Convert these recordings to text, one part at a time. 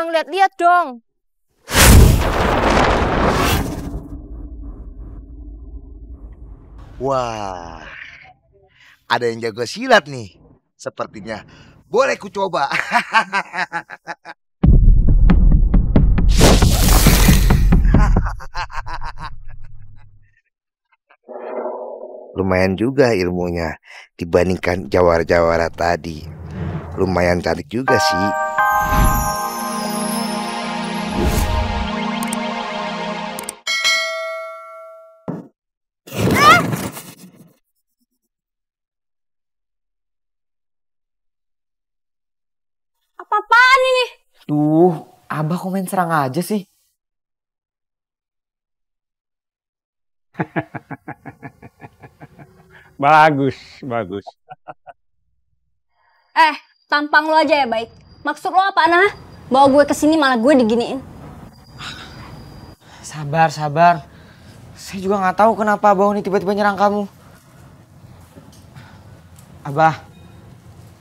Bang, lihat-lihat dong. Wah, ada yang jago silat nih. Sepertinya boleh ku coba. Lumayan juga ilmunya dibandingkan jawara-jawara tadi. Lumayan cantik juga sih. Apa-apaan ini? Duh, Abah kok main serang aja sih? Bagus, bagus. Tampang lo aja ya baik. Maksud lo apa, nah? Bawa gue kesini malah gue diginiin. Sabar, sabar. Saya juga nggak tahu kenapa Abah ini tiba-tiba nyerang kamu. Abah,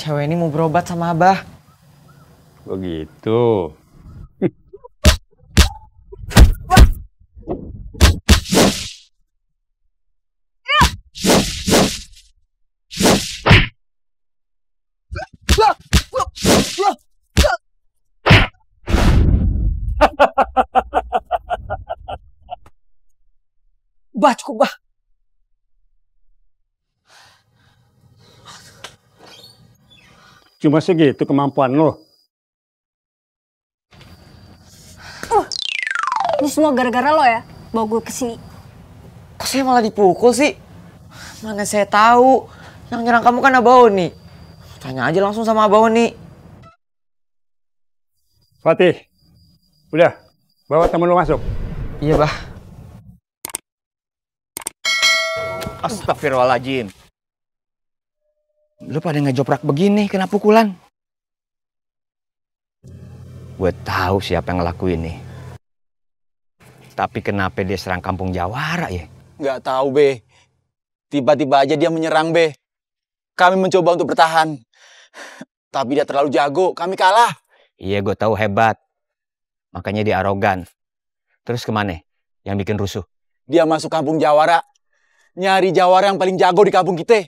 cewek ini mau berobat sama Abah. Begitu. Bah, cukup bah. Cuma segitu kemampuan lo. Ini semua gara-gara lo ya, bawa gue kesini. Kok saya malah dipukul sih? Mana saya tahu. Yang nyerang kamu kan Abah Oni. Tanya aja langsung sama Abah Oni. Fatih, udah bawa temen lo masuk. Iya bah. Astagfirullahaladzim. Lu pada ngejoprak begini, kena pukulan. Gue tahu siapa yang ngelakuin nih. Tapi kenapa dia serang kampung Jawara ya? Nggak tahu, Be. Tiba-tiba aja dia menyerang, Be. Kami mencoba untuk bertahan. Tapi dia terlalu jago, kami kalah. Iya, gue tahu hebat. Makanya dia arogan. Terus kemana? Yang bikin rusuh? Dia masuk kampung Jawara. Nyari Jawara yang paling jago di kampung kita.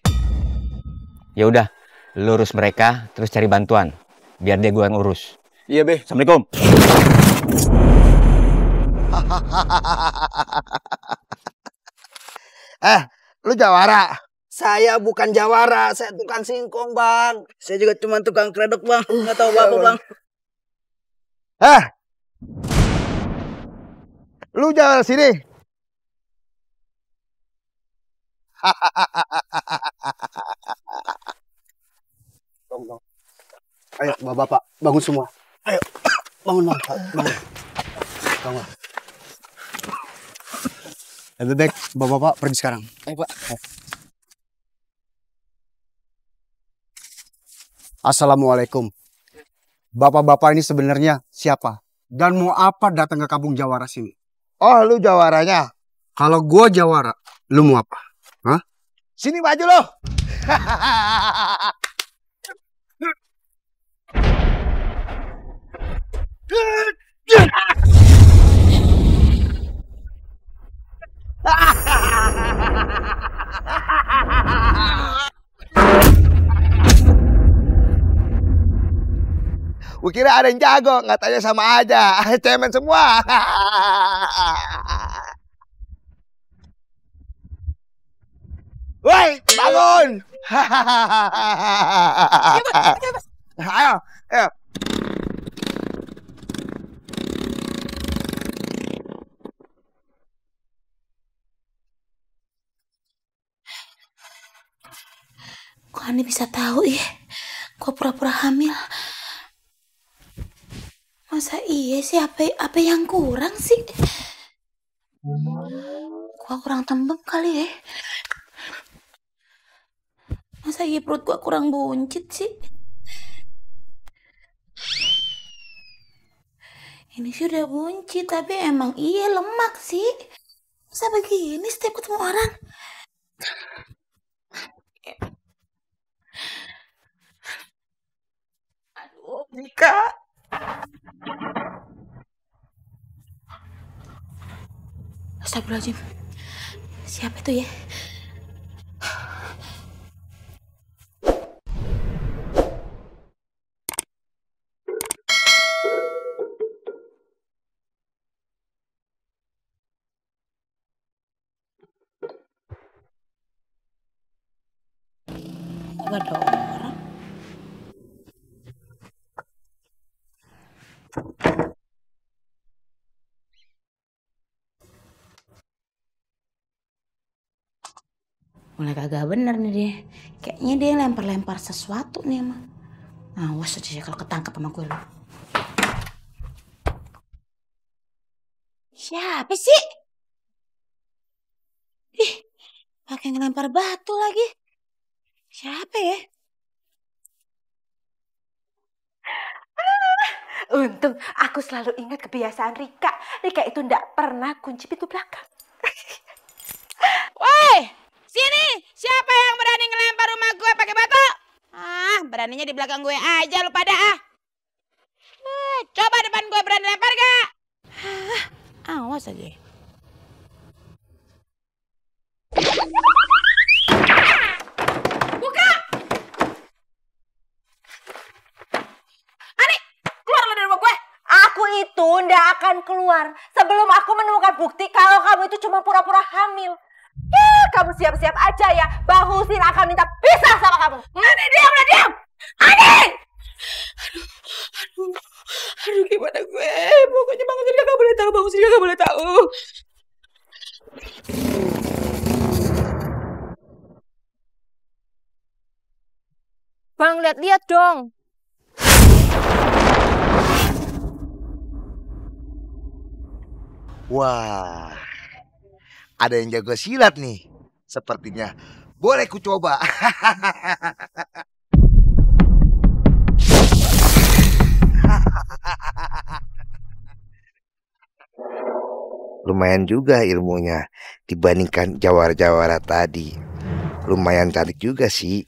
Ya udah, lurus mereka, terus cari bantuan. Biar dia gue yang urus. Iya, Be. Assalamualaikum. Lu Jawara? Saya bukan Jawara, saya tukang singkong, Bang. Saya juga cuma tukang kredok, Bang. Nggak tahu apa, Bang. Lu Jawara sini. Ayo, bapak, bangun semua. Ayo, bangun, Bang. Bangun. Lebih baik bapak-bapak pergi sekarang. Ayo, Pak. Assalamualaikum. Bapak-bapak ini sebenarnya siapa? Dan mau apa datang ke kampung Jawara sini? Oh, lu Jawaranya? Kalau gua Jawara, lu mau apa? Hah? Sini maju lo. Gue kira ada yang jago, nggak tanya sama aja. Cemen semua. Woi, bangun! Ayo, ayo. Kok Ani bisa tahu ya? Kok pura-pura hamil? Masa iya sih? Apa yang kurang sih? Gua kurang tembem kali ya? Masa iya perut gua kurang buncit sih? Ini sih udah buncit, tapi emang iya lemak sih. Masa begini setiap ketemu orang? Aduh, Dika. Astagfirullahaladzim. Siapa itu ya? Gak ada orang. Mulai kagak bener nih dia. Kayaknya dia lempar-lempar sesuatu nih emang. Awas aja kalau ketangkep sama gue lo. Siapa sih? Ih, pakai ngelempar batu lagi. Siapa ya? Untung aku selalu ingat kebiasaan Rika. Rika itu ndak pernah kunci pintu belakang. Woi, sini. Siapa yang berani ngelempar rumah gue pakai batu? Ah, beraninya di belakang gue aja lu pada ah. Coba depan gue berani lempar gak? Awas aja. Buka! Ani, keluar lo dari rumah gue. Aku itu ndak akan keluar sebelum aku menemukan bukti kalau kamu itu cuma pura-pura hamil. Ya, kamu siap-siap aja ya. Bang Husin akan minta pisah sama kamu. Ani, diam lah, diam! Ani! Aduh, gimana gue? Pokoknya Bang Husin gak boleh tahu, Bang Husin gak boleh tahu. Bang, lihat-lihat dong. Wah, ada yang jago silat nih. Sepertinya boleh ku coba. Lumayan juga ilmunya dibandingkan jawara-jawara tadi. Lumayan cantik juga sih.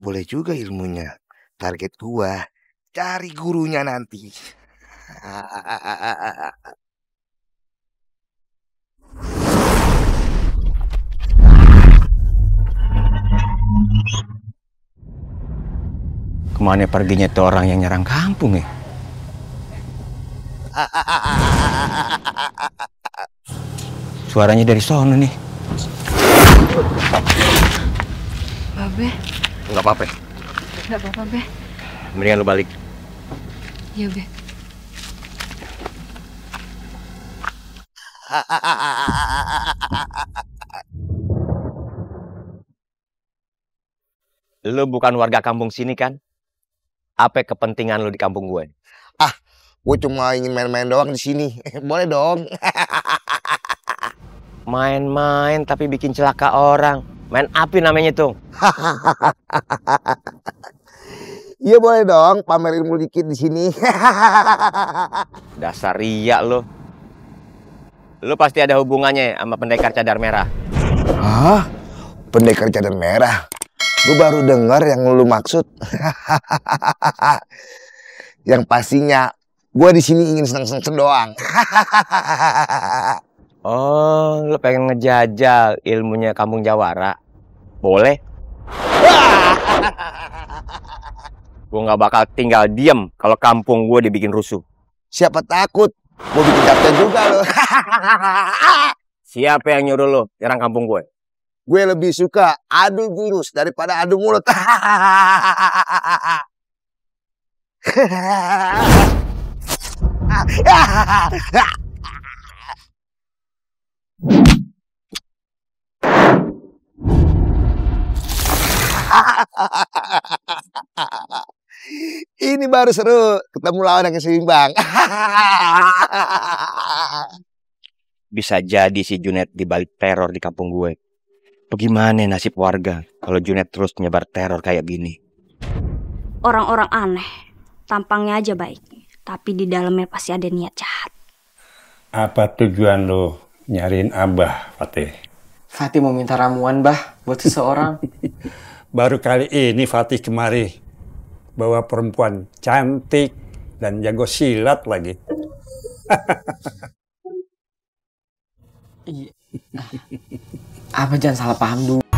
Boleh juga ilmunya. Target gua cari gurunya nanti. Kemana perginya tuh orang yang nyerang kampung ya? Suaranya dari sono nih. Babe. Enggak apa-apa. Enggak apa-apa, Be. Mendingan lu balik. Iya, Be. Lu bukan warga kampung sini kan? Apa kepentingan lu di kampung gue? Ah, gue cuma ingin main-main doang di sini. Boleh dong. Main-main tapi bikin celaka orang. Main api namanya tuh. Iya boleh dong, pamer ilmu dikit di sini. Dasar riak lu. Lu pasti ada hubungannya sama pendekar cadar merah. Hah? Pendekar cadar merah? Gue baru dengar yang lu maksud. Yang pastinya gue di sini ingin seneng-seneng doang. Oh, lu pengen ngejajal ilmunya kampung Jawara? Boleh. Gue nggak bakal tinggal diem kalau kampung gue dibikin rusuh. Siapa takut? Gue bikin capek juga lo. Siapa yang nyuruh lo nyerang kampung gue? Gue lebih suka adu jurus daripada adu mulut. Ini baru seru, ketemu lawan yang seimbang. Bisa jadi si Junet dibalik teror di kampung gue. Bagaimana nasib warga kalau Junet terus menyebar teror kayak gini? Orang-orang aneh, tampangnya aja baik, tapi di dalamnya pasti ada niat jahat. Apa tujuan lo nyariin Abah, Fatih? Fatih mau minta ramuan, Bah, buat seseorang. Baru kali ini Fatih kemari bawa perempuan cantik dan jago silat lagi. Iya. Apa jangan salah paham dulu.